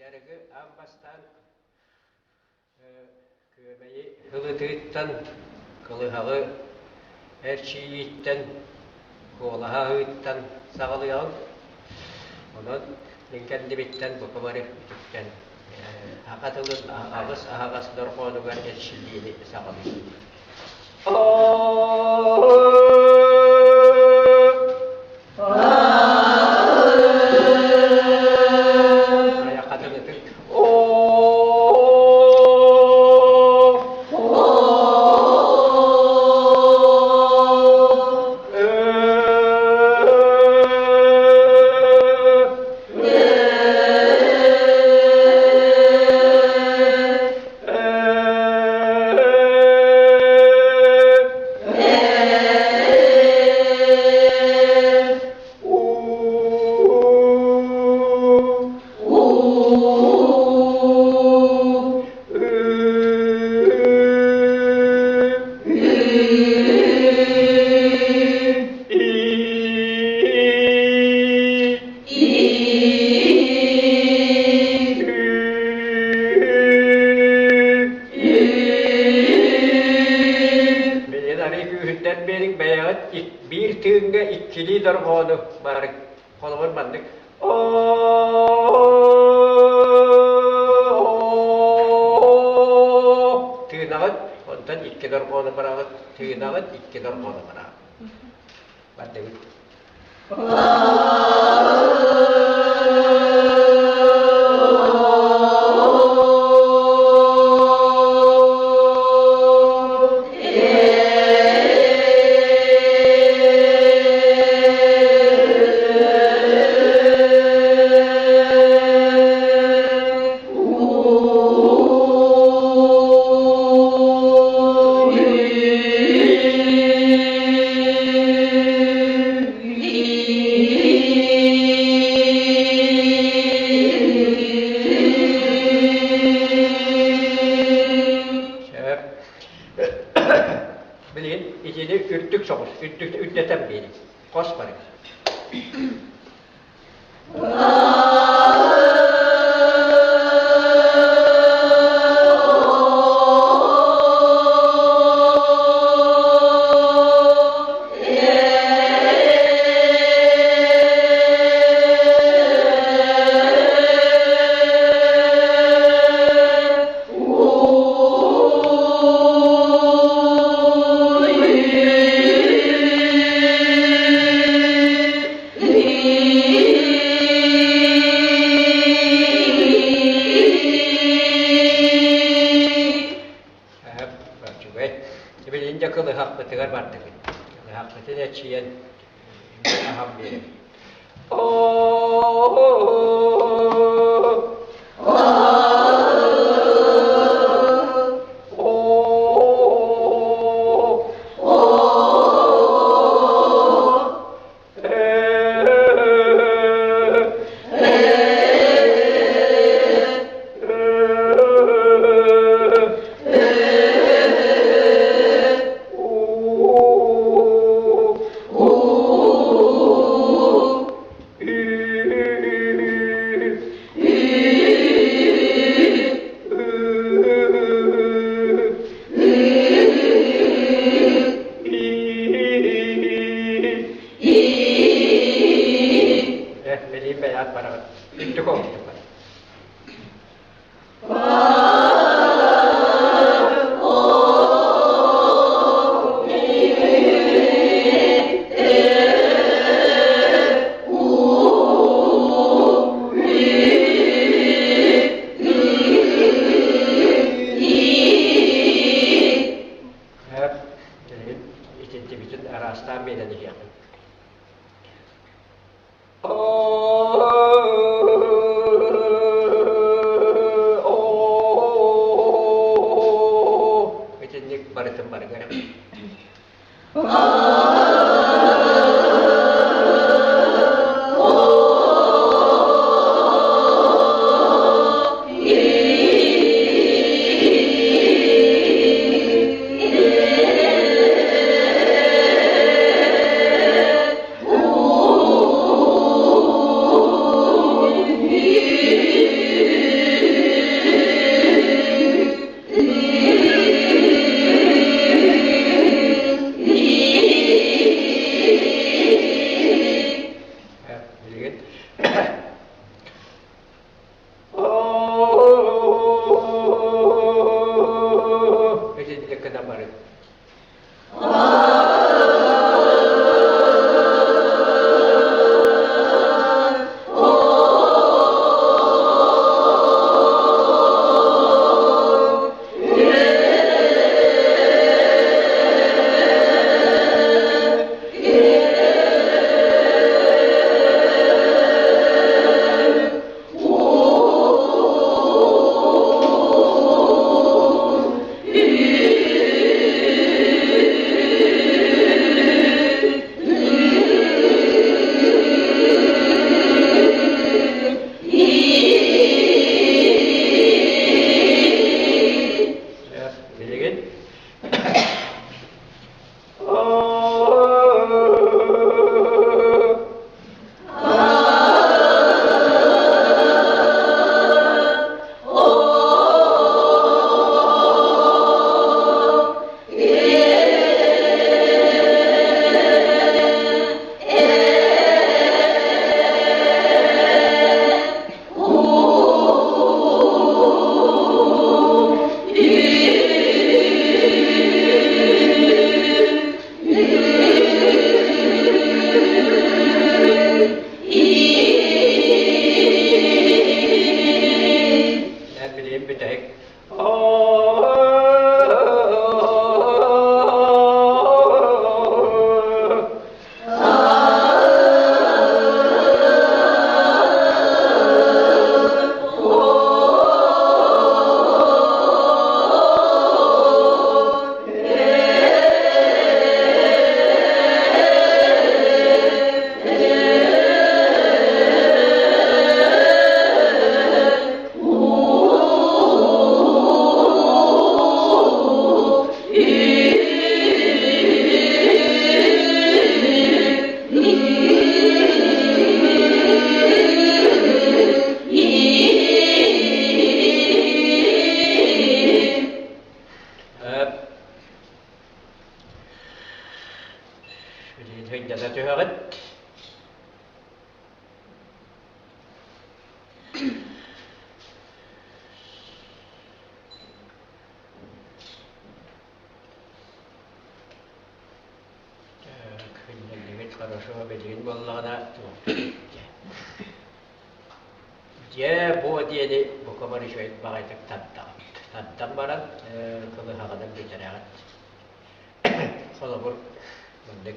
Дьарыгы аан бастаан Күөмэйи ылытыыттан, кылыһаҕы эрчийииттэн, куолаһа аһыыттан саҕалыаҕыҥ. Онон мин кэннибиттэн бука бары үтүктэн саха тылын аҕыс аһаҕас дорҕоонугар эрчиллиини саҕалыыбыт. Айахатын ытык. Билигин арыы күүһүттэн биэриҥ бэйэҕит биир тыыҥҥа иккилии дорҕоону барыҥ. Холобур маннык тыынаҕыт, онтон икки дорҕоону бараҕыт, тыынаҕыт, икки дорҕоону бараҕыт. Бардыбыт. Билигин итини үрдүк соҕус, үрдүк үрдэтэн биэрин. Хос барыҥ. Үчүгэй. Билигин дьэ кылыһахпытыгар бардыбыт. Кылыһахпытын эрчийэн аһан биэрэбит. Билиим бэйэт бараҕыт. Үрдүк оҥостук бар. Итинтибитин араастаан биэрэн иһиэхпит. Итинник барытын барыгар. Билигин сынньана түһэҕит. Күннэллибит хорошо билигин буоллаҕына Дьэ, бу диэни бука бары үчүгэй баҕайытык тардаҕыт. Тардан баран кылыһаҕынан бүтэрэҕит. Холобур, маннык.